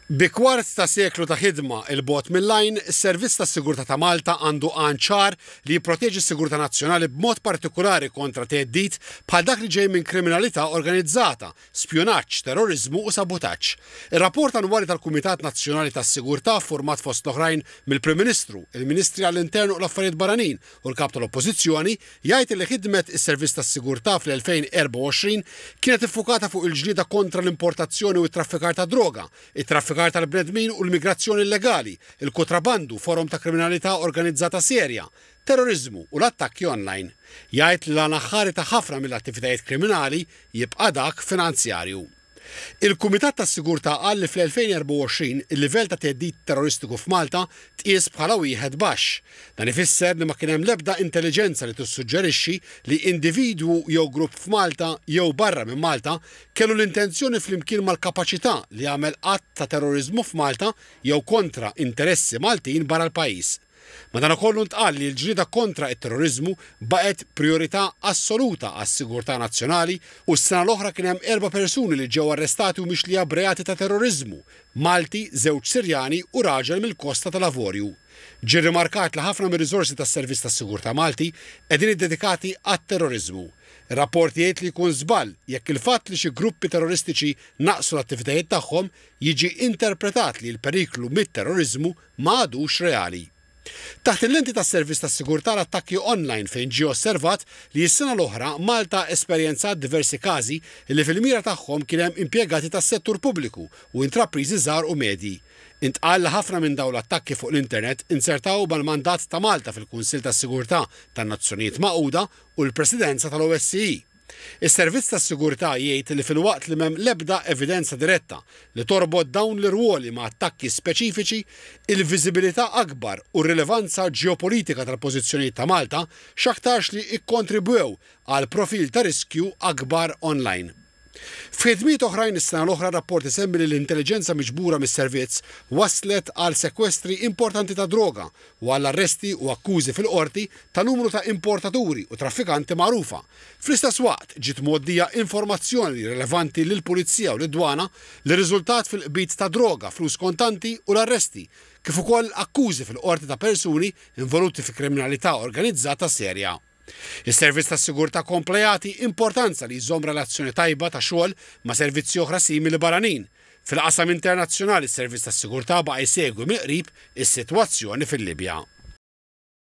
Bi kwart ta' seklu ta' ħidma 'l bogħod mill-għajn, is-Servizz tas-Sigurtà ta' Malta għandu għan ċar li jipproteġi s-sigurtà nazzjonali b'mod partikulari kontra theddid bħal dak li ġej minn kriminalità organizzata, spjunaġġ, terroriżmu u sabutaġġ. Ir-rapport annwali tal-Kumitat Nazzjonali tas-Sigurtà ffurmat fost l-oħrajn mill-Prim Ministru, il-Ministri għall-Intern u l-Affarijiet Barranin u l-Kap tal-Oppożizzjoni jgħid li ħidmet is-Servizz tas-Sigurtà fl-2024 kienet iffukata fuq il-ġlieda kontra l-importazzjoni u t-traffikar tad-droga, it-traffikar tal-bnedmin u l-migrazzjoni illegali, il-kutrabandu, forom ta' kriminalità organizzata serja, terroriżmu u l-attakki online. Jgħid li l-għan aħħari ta' ħafna mill-attivitajiet kriminali jibqa' dak finanzjarju. Il-Kumitat tas-Sigurtà qal li fl-2024 il-livell ta' theddid terroristiku f'Malta tqies bħala wieħed baxx. Dan ifisser li ma kien hemm l-ebda intelliġenza li tissuġġerixxi li individwu jew grupp f'Malta jew barra minn Malta kellu l-intenzjoni flimkien mal-kapaċità li jagħmel att ta' terroriżmu f'Malta jew kontra interessi Maltin barra l-pajjiż. Madankollu ntqal li l-ġlieda kontra t-terroriżmu baqgħet prijorità assoluta għas-sigurtà nazzjonali u s-sena l-oħra kien hemm erba' persuni li ġew arrestati u mixlija b'reati ta' terroriżmu, Malti, żewġ Sirjani u raġel mill-Kosta tal-Avorju. Ġie rrimarkat li ħafna mir-riżorsi tas-Servizz tas-Sigurtà Malti qegħdin iddedikati għat-terroriżmu. Ir-rapport jgħid li jkun żball jekk il-fatt li xi gruppi terroristiċi naqqsu l-attivitajiet tagħhom jiġi interpretat li l-periklu mit-terroriżmu ma għadux reali. Taħt il-lenti tas-Servizz tas-Sigurtà l-attakki online fejn ġie osservat li s-sena l-oħra Malta esperjenzat diversi każi li fil-mira tagħhom kien hemm impjegati tas-settur pubbliku u intrapriżi żgħar u medji. Intqal li ħafna minn dawn l-attakki fuq l-internet inzertaw mal-mandat ta' Malta fil-Kunsill tas-Sigurtà tan-Nazzjonijiet Magħquda u l-Presidenza tal-OSCE. Is-Servizz tas-Sigurtà jgħid li filwaqt li m'hemm l-ebda evidenza diretta li torbot dawn l-irwoli ma' attakki speċifiċi, il-viżibilità akbar u r-rilevanza ġeopolitika tal-pożizzjonijiet ta' Malta x'aktarx li kkontribwew għal profil ta' riskju akbar online. F'ħidmiet oħrajn is-sena l-oħra r-rapport isemmi li l-intelliġenza miġbura mis-servizz wasslet għal sekwestri importanti ta' droga u għall-arresti u akkużi fil-qorti ta' numru ta' importaturi u traffikanti magħrufa. Fl-istess waqt, ġiet mgħoddija informazzjoni rilevanti lill-Pulizija u lid-Dwana li rriżultat fil-qbid ta' droga, flus kontanti u l-arresti, kif ukoll akkużi fil-qorti ta' persuni involuti fi kriminalità organizzata serja. Is-Servizz tas-Sigurtà kompla jagħti importanza li jżomm relazzjoni tajba ta' xogħol ma' servizzi oħra simili barranin. Fil-qasam internazzjonali s-Servizz tas-Sigurtà baqa' jsegwi mill-qrib is-sitwazzjoni fil-Libja.